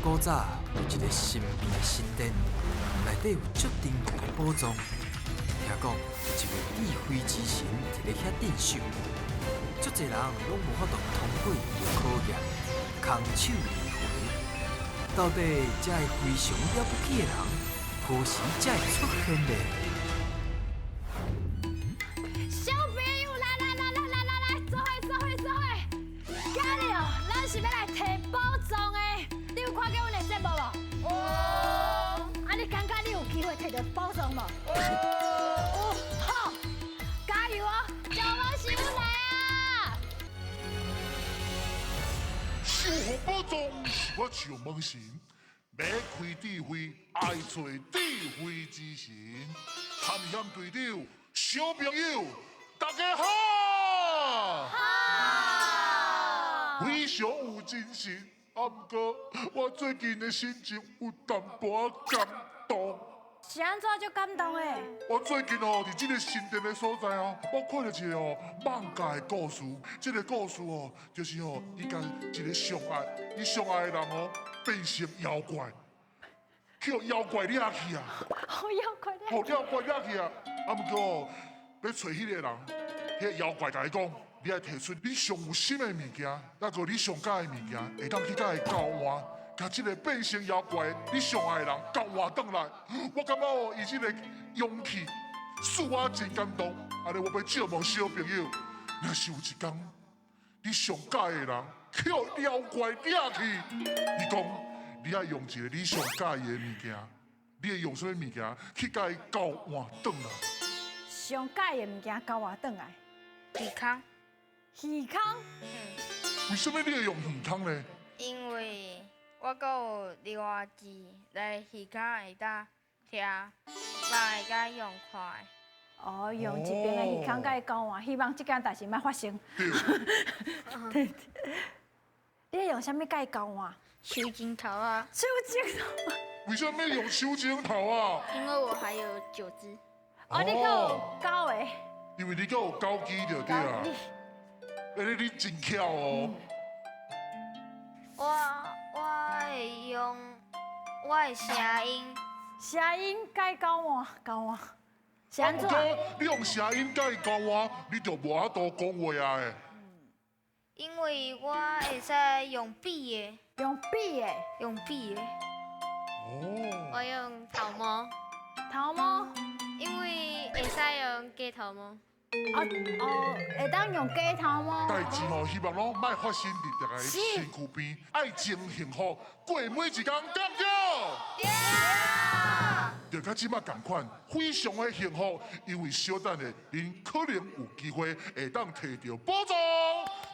古早有一个神秘的神殿，內底有足珍貴的寶藏。聽講有一位智慧之神佇咧遐鎮守，足濟人攏無法度通過伊的考驗，空手而回。到底這个非常了不起的人，何時才會出現呢？小朋友，來來來來來來來，做伙做伙做伙，今日哦，咱是欲來提寶藏的。你有看過阮的節目無？有。啊，你感覺你有機會提著寶藏無？有。好，加油哦！小王神來啊！守護寶藏是我上門神，欲開智慧，愛揣智慧之神。探險隊長，小朋友，大家好！好。非常有精神，啊，毋過我最近的心情有淡薄仔感動。是按怎足感動的？我最近哦，佇這个神殿的所在哦，我看著一个哦艋舺的故事。這个故事哦，就是哦，伊共一个上愛伊上愛的人哦，變成妖怪，去予妖怪掠去啊！予妖怪掠。予妖怪掠去啊！啊，毋過哦，欲揣彼个人，彼个妖怪共伊講，你愛提出你上有心的物件，抑閣你上喜歡的物件，會當去共伊交換。共這个變成妖怪，你上愛的人交換轉來，我感覺哦，伊這个勇氣，使我真感動。按呢，我欲借問小朋友，若是有一工，你上喜歡的人去予妖怪掠去，伊講你愛用一个你上喜歡的物件，你會用啥物物件去共伊交換轉來？上喜歡的物件交換轉來？魚空。魚空？嗯。為啥物你會用魚空呢？因為我閣有另外一个魚空會當聽，嘛會當用看。哦，用一邊的魚空共伊交換，希望這件代誌莫發生。對。你會用啥物共伊交換？手指頭啊。手指頭。為啥物用手指頭啊？因為我還有9隻。哦，你閣有9个。因為你閣有9支就對啊。欸，你真巧哦。我會用我的聲音，聲音共伊交換交換，是按怎？你用聲音共伊交換，你就無法度講話啊！因為我會使用比的，用比的，用比的。哦。我用頭毛。頭毛。因為會使用假頭毛。哦哦，會當用假頭毛。代誌吼，希望攏莫發生佇逐个身軀邊，愛情幸福過每一工，對毋對？對。就佮這擺仝款，非常的幸福，因為小等下，恁可能有機會會當提著寶藏，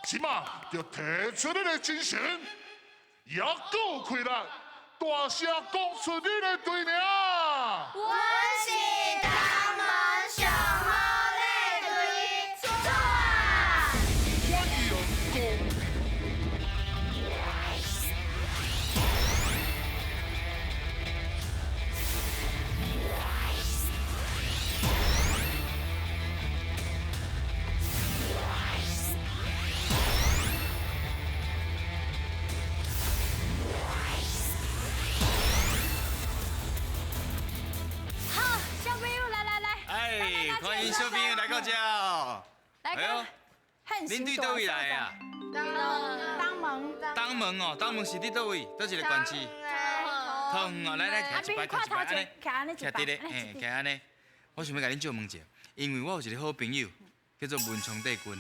這擺就提出你的精神，猶閣有氣力，大聲講出你的隊名。阮是東門上好的隊，出發！歡迎光臨。好，小朋友來來來，哎，歡迎小朋友來到這。來，恁對佗位來啊？東門。東門哦，東門是佇佗位？佗一个縣市？桃園哦，來來，徛一排，徛一排，按呢，徛佇咧，嘿，徛按呢。我想欲共恁借問一下，因為我有一个好朋友叫做文昌帝君，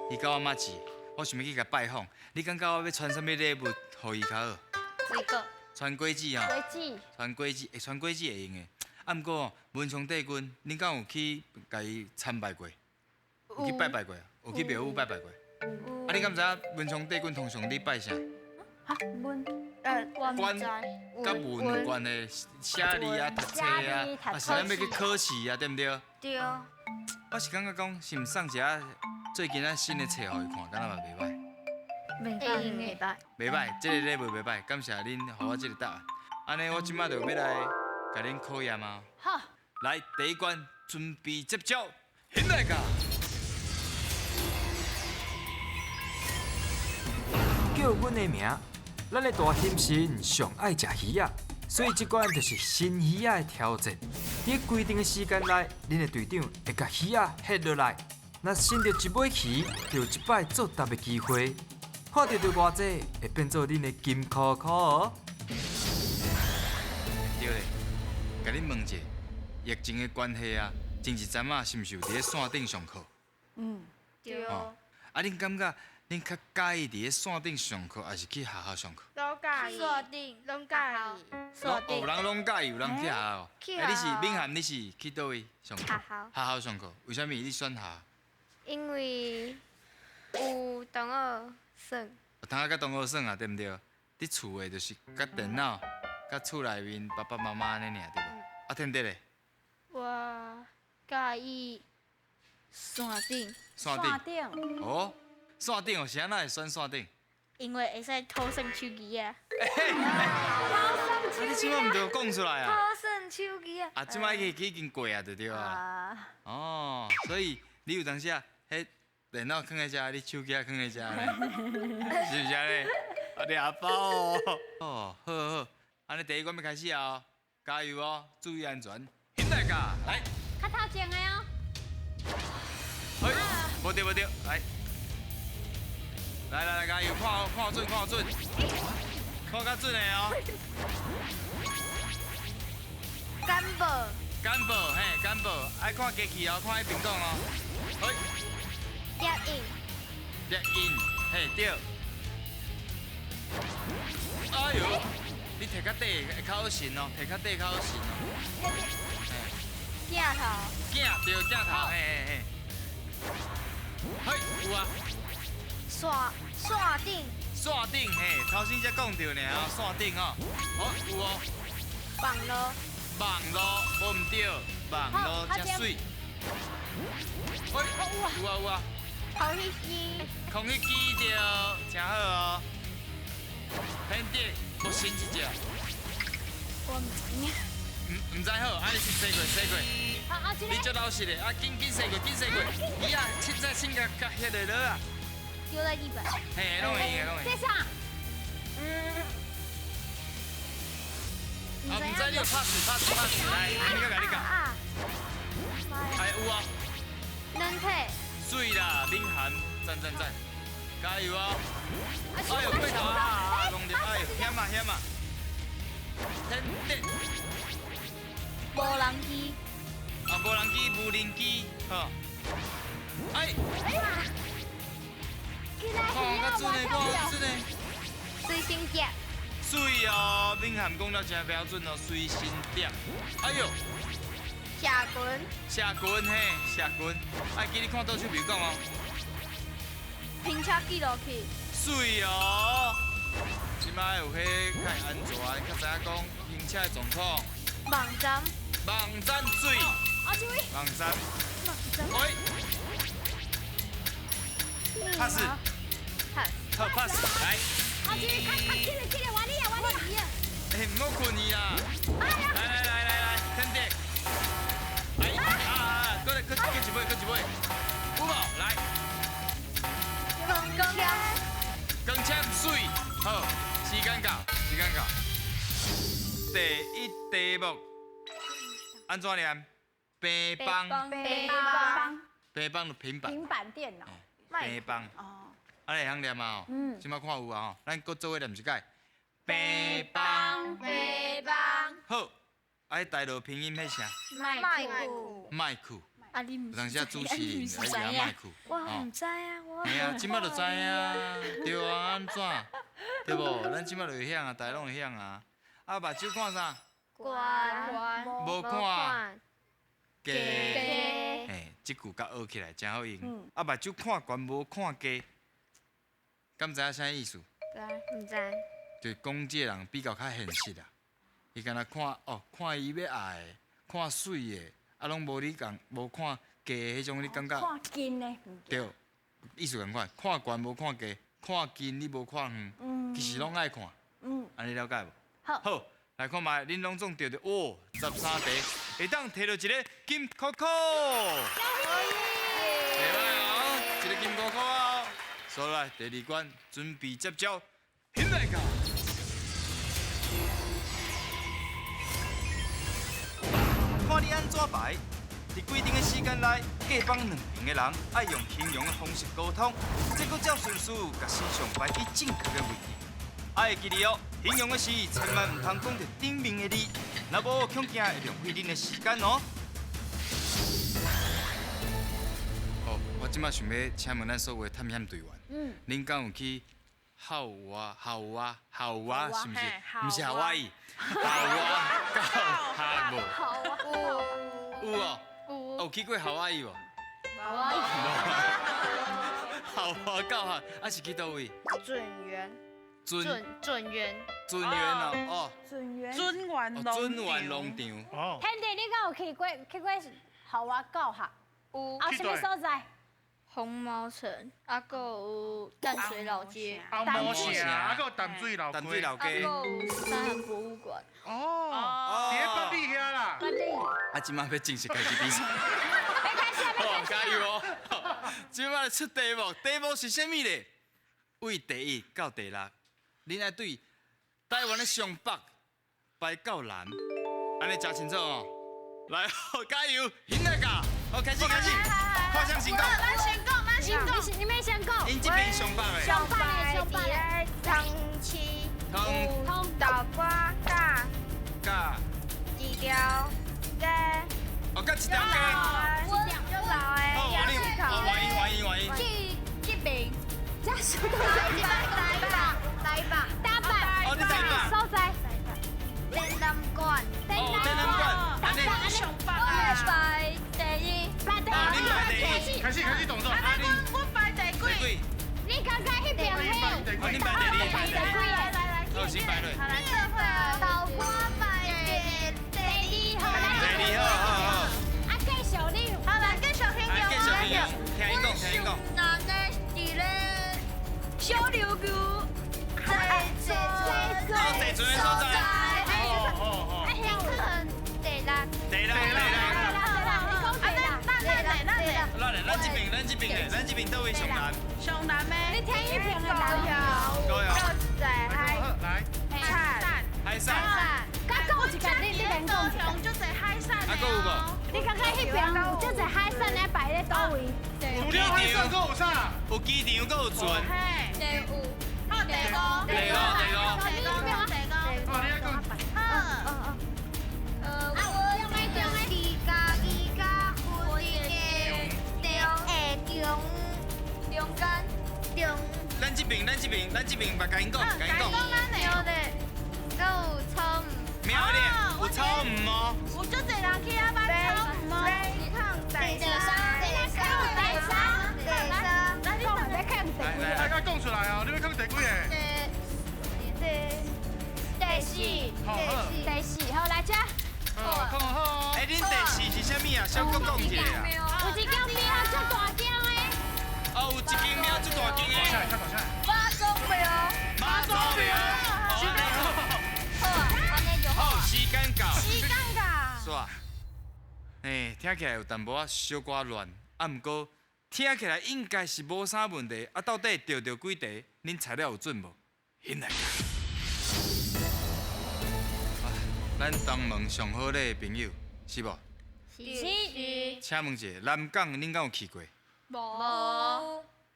伊佮我媽住，我想欲去共拜訪。你感覺我欲傳啥物禮物予伊較好？水果。傳果子哦。果子。傳果子，會傳果子會用的。啊，毋過文昌帝君，恁敢有去共伊參拜過？有去拜拜過？有去廟宇拜拜過？啊，你敢知影文昌帝君通常咧拜啥？哈，文關佮文有關的，寫字啊、讀冊啊，啊是咱欲去考試啊，對毋對？對。我是感覺講，是毋送一下最近仔新的冊予伊看，敢若嘛袂䆀？袂䆀，袂䆀。袂䆀，這个禮物袂䆀，感謝恁予我這个答案。按呢，我這擺就欲來共恁考驗啊。好。來，第一關，準備接招，現在㗎。叫阮的名，咱的大熊神上愛食魚仔，所以這關就是新魚仔的挑戰。佇規定的時間內，恁的隊長會共魚仔翕落來，若伸著一尾魚，就有一擺作答的機會。看著著偌濟，會變做恁的金箍箍哦。對咧，共恁問一下，疫情的關係啊，前一陣仔是毋是有佇咧線頂上課？嗯，對。哦，啊，恁感覺恁較佮意佇咧線頂上課，抑是去學校上課？攏佮意。線頂攏佮意。攏有人攏佮意，有人去學校。去欸，你是敏涵，你是去佗位上課？學校。學校上課，為啥物你選學校？因為有同學耍。有通仔佮同學耍啊，對毋對？佇厝的就是佮電腦、佮厝內面爸爸媽媽按呢爾，對無？啊，天德咧？我佮意線頂。線頂。哦，線頂哦，是按怎會選線頂？因為會使偷耍手機啊。啊，你這擺毋著講出來啊？偷耍手機啊！啊，這擺已經過啊，就對啊。哦，所以你有當時啊，彼電腦囥佇遮，你手機也囥佇遮呢，是毋是按呢？啊，掠包哦。哦，好好，按呢第一關欲開始啊，加油哦，注意安全，現在㗎，來。較頭前的哦。嘿，無對無對，來，來來來，加油，看好看好準看好準，看較準的哦。簡報。簡報，嘿，簡報，愛看機器哦，看彼邊講哦。嘿。列印。列印，嘿對。哎喲，你提較底會較好神哦，提較底較好神哦。鏡頭。鏡對鏡頭，嘿嘿嘿。嘿，有啊。線線頂。線頂嘿，頭先才講著爾哦，線頂哦。好，有哦。網路。網路，無毋對，網路誠媠。喂，有啊有啊。空氣機。空氣機對，誠好哦。天德，閣新一隻。我毋知影。毋知好，啊你去洗過洗過。你足老實的，啊緊緊洗過，緊洗過。伊啊，凊彩凊甲甲彼个落啊。丟在地板。嘿，攏會用的，攏會用。這啥？啊，毋知你有拍死拍死拍死，來，你閣共你教。哎，有啊。軟體。媠啦，敏涵，讚讚讚，加油哦！哎呦，過頭啊，弄著，哎，險啊險啊！天德。無人機。啊，無人機，無人機，好。哎。看較準的，看較準的。隨身碟。媠哦，敏涵講了誠標準哦，隨身碟。哎呦。社群。社群嘿，社群，愛記你看倒手邊講哦。停車記錄器。媠哦，這擺有彼較安全，較知影講行車的狀況。網站。網站媠。啊，這位。網站。網站。喂。pass。 pass。好 pass，來。啊，這位較較緊的緊的，換你啊，換你啊。欸，毋好睏去啦。來來來來來，天德。哎啊啊！閣來，閣閣一尾，閣一尾，有無？來。光纖。光纖媠，好，時間到，時間到。第一題目，按怎念？平板。平板。平板就平板。平板電腦。平板。哦。按呢會曉念啊？嗯。這擺看有啊吼，咱閣做伙念一擺。平板。平板。好。啊，彼台語拼音彼啥？麥克。麥克。啊，你毋有當時主持人愛食麥克。我毋知啊，我。嘿啊，這擺就知啊，對啊，按怎？對無？咱這擺就會曉啊，大家攏會曉啊。啊，目睭看啥？懸。無看。低。嘿，這句較學起來誠好用。啊，目睭看懸無看低，敢知影啥意思？毋知。就是講這個人比較較現實啊。伊敢若看哦，看伊欲愛的，看媠的，啊，攏無你共，無看低的彼種，你感覺？看近的。對，意思仝款，看懸無看低，看近你無看遠，其實攏愛看。按呢了解無？好。好，來看覓，恁攏總著著哦，13題，會當提著一个金箍箍。袂䆀哦，一个金箍箍哦。所以來第二關，準備接招，現在到。怎排？伫规定的时间内，隔方两边的人爱用形容的方式沟通，再阁照顺序共神像排去正确的位置。爱会记得哦，形容的时千万毋通讲著顶面的字，若无恐惊会浪费恁的时间哦。好，我这摆想欲请问咱所有的探险队员，恁敢有去夏娃、夏娃、夏娃，是毋是？毋是夏威夷，夏娃教学无？有哦，有去过夏威夷无？无。夏娃教学，啊是去佗位？准园。准准园。准园哦，哦。准园。准园农准园农场。哦。天地，你敢有去过去过夏娃教学？有。啊，啥物所在？红毛城，啊，阁有淡水老街，红毛城，啊，阁有淡水老街，淡水老街，啊，阁有三峡博物馆。哦，伫咧北里遐啦。北里。啊，这摆欲正式开始比赛。欲开始，欲开始。加油哦！这摆出题目，题目是啥物咧？位第一到第六，恁爱对台湾的上北排到南，按呢诚清楚哦。来，加油，兴来噶！好，开始，开始，画像行动。咱先讲，咱先讲，你欲先讲。𪜶这边上北的。上北的，上北的。桃市。通。豆干甲。甲。一条街。哦，佮一条街。一条老的。哦，欢迎欢迎欢迎。这这边，这是台北，台北，台北，台北。哦，你台北。所在。展览馆。哦，展览馆。台北。我排第一，排第一，开始开始动作。我排第几？你感觉彼边彼？哦，你排第二。排第几？来来来，好，先排落。豆干排第二号。第二号，好好。啊，继续你。好来，继续听继续听，听伊讲，听伊讲。南的伫咧小琉球，坐坐坐船的所在。哦哦。第六。第六，第六。咱这边，咱这边的，咱这边佗位上南？上南的。你听彼边的人。高雄。海来。海产。佮讲一个，你免讲一个。足济海产啊，阁有无？你感觉彼边有足济海产咧摆咧佗位？除了海产，阁有啥？有机场，阁有船。嘿。第五。好，第五。第五，第五。第五，第五。哦，你爱讲。好。我伫家己佮分的中中间中。咱这边，咱这边，咱这边，嘛共𪜶讲，共𪜶讲。庙的，阁有草鱼。庙的，有草鱼哦。有足济人去遐买草鱼哦。第三，第三，第三，第三。讲，你看第几个？大家讲出来哦，你欲讲第几个？第四，第四，好来这。好，好。哎，恁第四是啥物啊？小阁讲一下啊。有一间庙足大间的。哦，有一间庙足大间的。妈祖庙。妈祖庙。好啊，按呢就好。好，时间到。时间到。煞。哎，听起来有淡薄仔小可乱，啊，毋过听起来应该是无啥问题。啊，到底著著几题？恁猜了有准无？现来。咱东门上好礼的朋友是无？是。请问一下，南港恁敢有去过？无。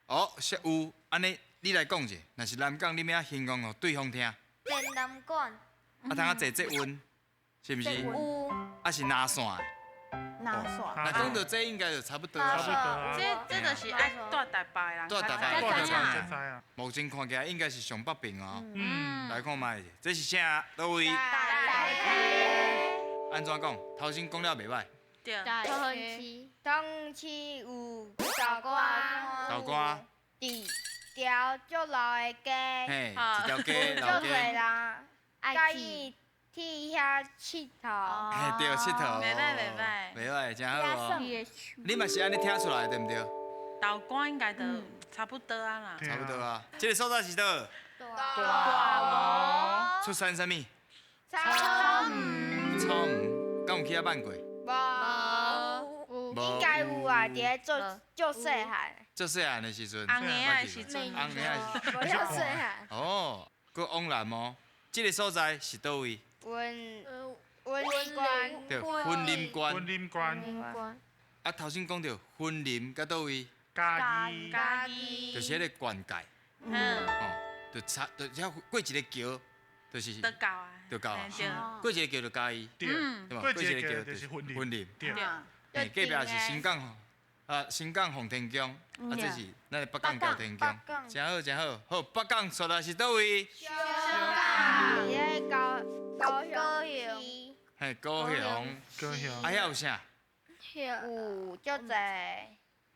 哦，是有。按呢，你来讲者，若是南港，你欲按怎形容予对方听？展览馆。啊，通啊坐捷运，是毋是？有。啊，是哪线的？哪线？那讲到这应该就差不多。差不多。这就是爱住台北的人。住台北。知影。目前看起来应该是上北边哦。嗯。来看觅，这是啥？佗位？按怎讲？头先讲了袂䆀。对。桃园市。桃园市有豆干。豆干。一条足老的街。嘿，一条街，老街。足济人佮意去遐𨑨迌。嘿，对，𨑨迌。袂䆀袂䆀。袂䆀，真好哦。你嘛是按呢听出来对毋对？豆干应该就差不多啊啦。差不多啊。这个所在是佗？大出产啥物？草鱼。草鱼，敢有去遐挽过？无。应该有啊，伫咧做做细汉。做细汉的时阵。红婴的时阵。红婴的时阵。无做细汉。哦，阁往南哦，这个所在是佗位？阮云林对，云林县。云林县。啊，头先讲著云林佮佗位？嘉义。嘉义。就是彼个县界。嗯。哦，就差，就遐过一个桥，就是。就到啊。就到啊。过一个桥就嘉义。对。对过一个桥就是云林。云林。对。嘿，隔壁是新港，啊，新港奉天宫，啊，这是咱的北港朝天宫。真好，真好。好，北港煞来是佗位？小港。伫高高雄。嘿，高雄。高雄。啊，遐有啥？有足济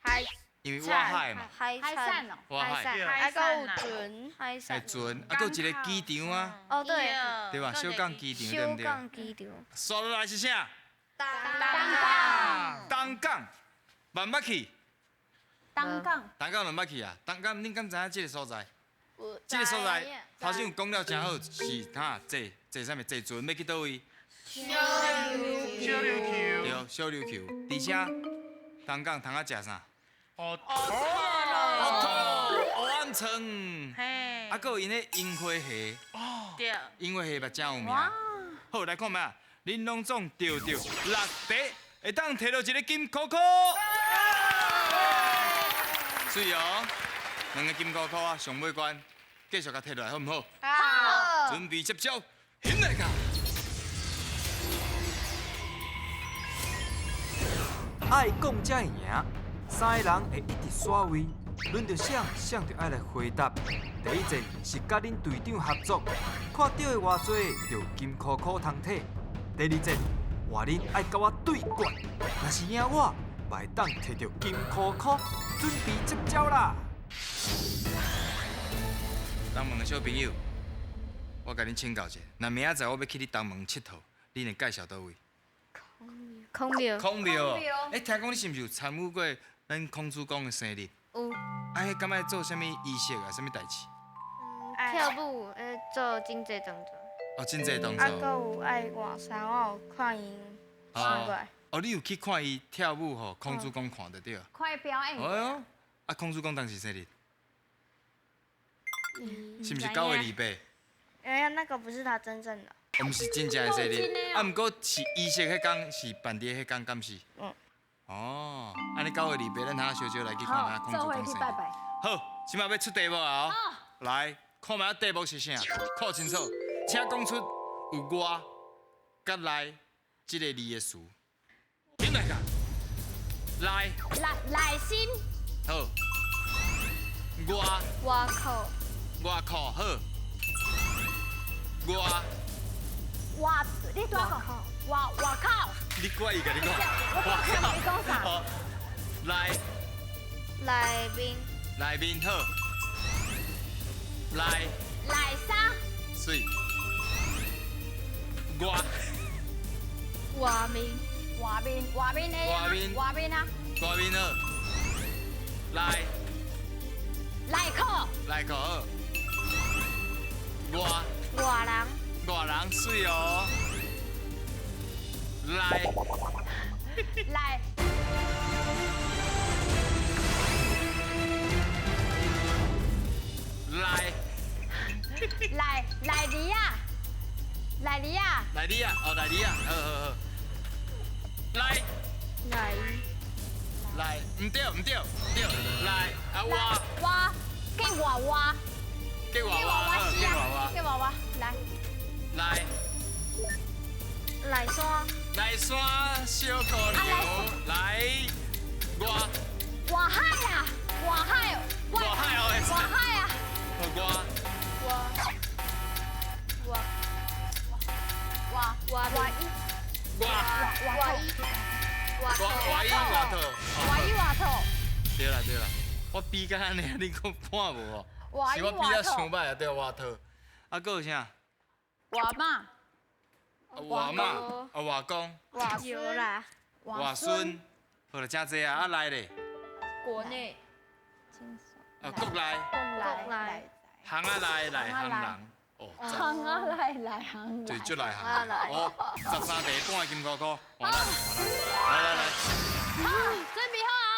海。因为外海嘛。海产哦。外海。啊，阁有船。海船，啊，阁有一个机场啊。哦，对。对吧？小港机场，对毋对？小港机场。煞落来是啥？东港。东港，捌毋捌去？东港。东港就毋捌去啊？东港，恁敢知影这个所在？这个所在头先有讲了真好，是哈坐坐啥物？坐船欲去佗位？小琉球。对，小琉球。而且东港通啊食啥？乌乌暗疮。嘿。啊，阁有𪜶的樱花虾。哦。对。樱花虾嘛真有名。好，来看觅啊，恁拢总著著六题，会当提著一个金箍箍。水哦，两个金箍箍啊，上尾关，继续共提落来，好毋好？好。准备接招，起来噶！爱讲才会赢，三个人会一直刷位，轮著谁，谁就爱来回答。第一战是佮恁队长合作，看著的偌济就金箍箍通提。第二战换恁爱佮我对决，若是赢我，嘛会当提著金箍箍，准备接招啦！东门的小朋友，我共恁请教一下，若明仔载我欲去你东门𨑨迌，恁会介绍佗位？孔庙。孔庙。欸，听讲你是毋是有参与过咱孔子公的生日？有。啊，彼敢爱做啥物仪式啊？啥物代志？跳舞，做真济动作。哦，真济动作。啊，阁有爱换衫，我有看𪜶穿过。哦，你有去看伊跳舞吼？孔子公看著对。看伊表演。哎哟，啊，孔子公当时生日，是毋是9月28？哎呀，那个不是他真正的。毋是真正的生日，啊，毋过是仪式彼工是办伫彼工，敢是？嗯。哦，按呢9月28，咱下小少来去看下孔子公生日。好，这摆欲出题目啊！哦，来，看觅题目是啥？看清楚，请讲出有外佮内这个字的词。点来噶？内。内内心。好。外。外裤。外裤好。外。外，你拄仔讲外外口。你怪伊共你讲。我讲你讲啥？内。内面。内面好。内。内衫。媠。外。外面。外面，外面的啊。外面啊。外面好。内。内裤。内裤好。外。外人。外人媠哦。来。来。来。来来尼亚，来尼亚。来尼亚，哦，来尼亚，好好好。来。来。来，毋对毋对对，来啊外。外，计外外。计外外，计外外。计外外，来。来。内山。内山小姑娘，来外。外海啊，外海，外海哦，外海啊。外。外。外。外外外衣。外。外衣。外外衣外套。外衣外套。对啦对啦，我比甲按呢，你阁看无哦？是我比较伤歹啊，对外套。啊，阁有啥？外妈。外妈，啊外公。外孙啦。外孙，好啦，真济啊，啊来咧。国内。啊，国内。国内。行啊来内行人。哦。行啊来内行人。对，足内行。哦，13题半金箍箍，换咱，来来来。好，准备好啊！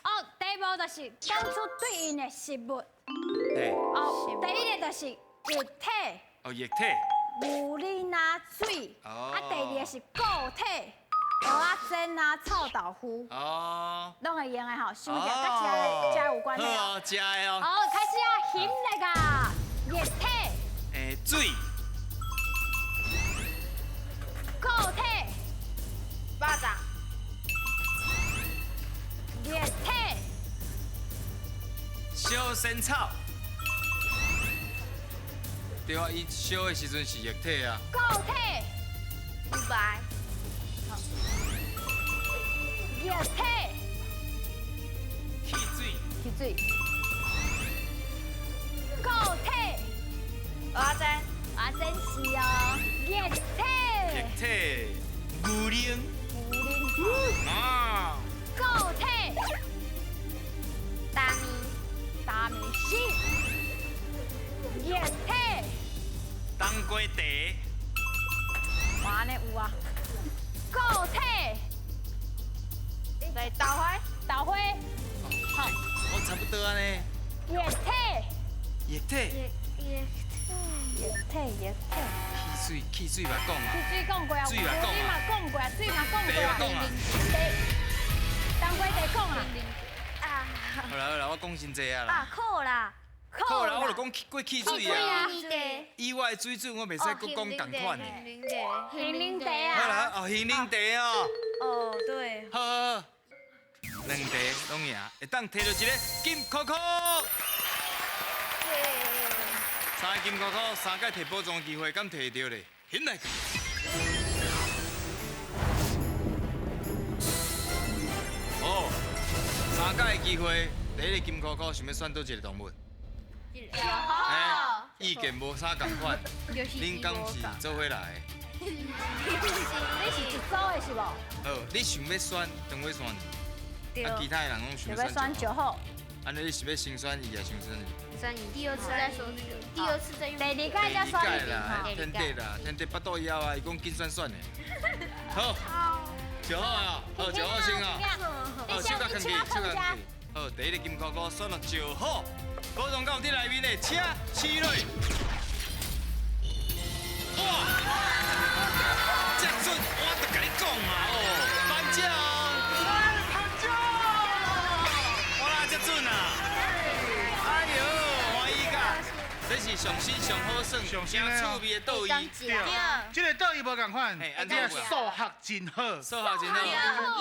哦，题目就是讲出对应的食物。对。哦，第一个就是液体。哦，液体。牛奶水。水。啊，第二个是固體，蚵仔煎啊，臭豆腐。哦。攏會用的吼，想起來佮食食有關係哦。食的哦。好，開始啊，鹹來個液體。水。固體。肉粽。液體。燒仙草。對啊，伊燒的時陣是液體啊。固體。牛排。液體。汽水。汽水。固體。蚵仔煎。蚵仔煎是哦。液體。液體。牛奶。牛奶。啊。固體。大米。大米是。液體。冬瓜茶。哇，按呢有啊。固體。來豆花。豆花。好。我差不多按呢。液體。液體。液液體液體。汽水，汽水嘛講啊。汽水講過啊，水嘛講嘛講過啊，水嘛講過啊。茶嘛講啊。茶，冬瓜茶講啊。啊。好啦好啦，我講真濟啊啦。啊，苦啦。苦啦，我就講過汽水啊。以我的水準，我袂使閣講仝款的。杏仁茶啊。好啦，哦，杏仁茶哦。哦，對。好好好，兩茶攏贏，會當提著一个金箍箍。三个金箍箍，三擺提寶藏的機會，敢提著咧？起來。哦，三擺的機會，第一个金箍箍想欲選佗一个動物？欸，意見無啥仝款，恁敢是做伙來的？你是一組的是無？好，你想欲選長尾選，啊，其他的人攏想欲選石虎。按呢，你是欲先選伊，還是先選伊？選伊。第二次再說這個，第二次再用。第二擺才選伊啦，天地啦，天地腹肚枵啊，伊講緊選選的。好，石虎啊，好，石虎先啊，好，手甲囥起，手甲囥起。好，第一个金箍箍選予石虎。寶藏敢有佇內面的，請起落。哇！這準，我就共你講啊哦，班長，班長，我哪這準啊？哎呦，歡喜甲，這是上新上好耍、上趣味的桌椅。對，這个桌椅無仝款，這个數學真好，數學真好。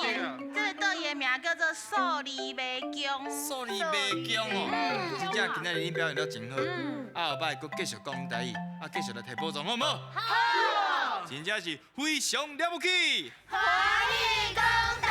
對，這个桌椅的名叫做數字迷宮。數字迷宮哦，真正今仔日恁表現得真好。啊，後擺閣繼續講台語，啊，繼續來提寶藏，好毋好？好。真正是非常了不起。歡喜講。